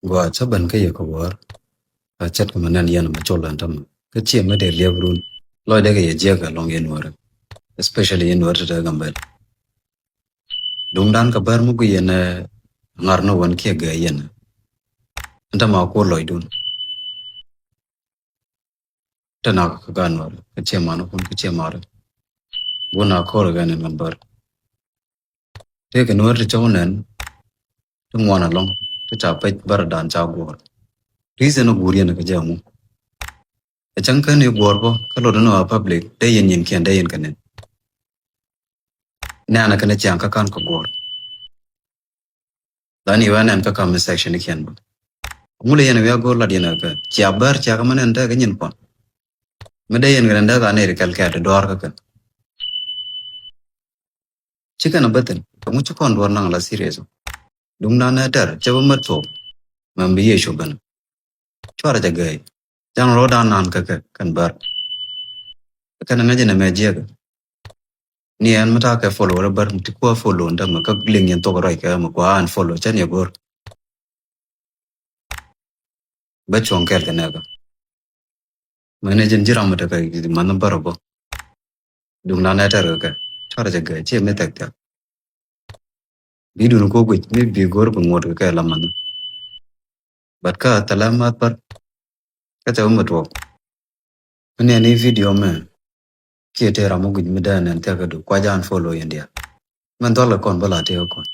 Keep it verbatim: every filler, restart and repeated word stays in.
Gua cä ben kä yɛ kɛ wäär. A cät kɛ mɛ nɛn yɛn mɛ col ɛn tämɛ. Kä ciɛ mɛ dee liɛp run. Lɔcdɛ kɛ yɛ jiɛk ɛlɔŋ yɛn wäär. Especially yɛn wäär tɛtɛ Gambɛl. Duŋdan kɛ bär mi gui yɛn ɛ ŋar ni wän kiɛ gɛ yɛn. Ɛn tämɛ a kuɔr lɔcdun. Te nak kɛ gan wäär. Kä ciɛ man kun kä ciɛ mar. Gun a kɔr kɛ nɛn kan bär. Tëëkɛ nuɔ̱ɔ̱r ti cɔw nɛn ti ŋuan ɛlɔ̱ŋ ti ca pec bärdan ca guɔ̱ɔ̱r. Reason ɛ guur yɛn kɛ jɛ ŋu? Ɛ cäŋ kän i̱ guɔ̱ɔ̱r bä kä lot inɔ a public dee yɛn yɛn kiɛn dee yɛn kɛ nɛn. Nɛn ɛ kɛn ɛ ciaŋ kä ka̱n kɛ guɔ̱ɔ̱r. Lan iwɛ nɛn kä comment section ikiɛn bä. Ŋulɛ yɛn wiak go̱o̱r lat yɛn ɛ kɛ cia bär cia kä mä nɛn dee kɛ nyin kɔn. Mi dee yɛn kɛ nɛn dee ka nɛy ri kɛl kɛɛt dɔɔr kä kɛ. Ci kɛn a bä thin kɛ ŋu ci kɔn duɔr naŋ la serious. Duŋdan nɛ tɛr cɛ bä mät thuɔk. Mɛm bi Yecu ben cuarɛ cɛ gɛɛy. Jaŋ rɔɔdan naan kä kɛ kɛn bär. Kɛn ŋäc nɛ mɛ jiɛk. Ni ɛn mi ta̱a̱ kɛ follow rɛ bär mi ti kuä follow ndä mɛ kä liŋ yɛn thok rɔy kɛ mɛ kuä an follow cɛ ni go̱r. Bä cuɔ̱ŋ kɛɛl kɛ nɛɛkä. Mɛn ɛ jɛn ji̱ ram mi tekɛ ji̱ mɛn bär bä. Duŋdan nɛ tɛr kɛ kɛ cuarɛ cɛ gɛ ciɛ mi thɛk thiak. Bi dun ko guic mi bi go̱r bi ŋuɔt kɛ kɛ la mɛn. But kä thɛlɛ math bär kä cɛ wä mi tuɔk. Mi nɛn i̱ video mɛ kiɛ tëë ram mi guic mi dee nɛn thiak kɛ du kua jan follow yɛn diaal. Mɛn dhɔl kɛ kɔn bä la tëë kɛ kɔn.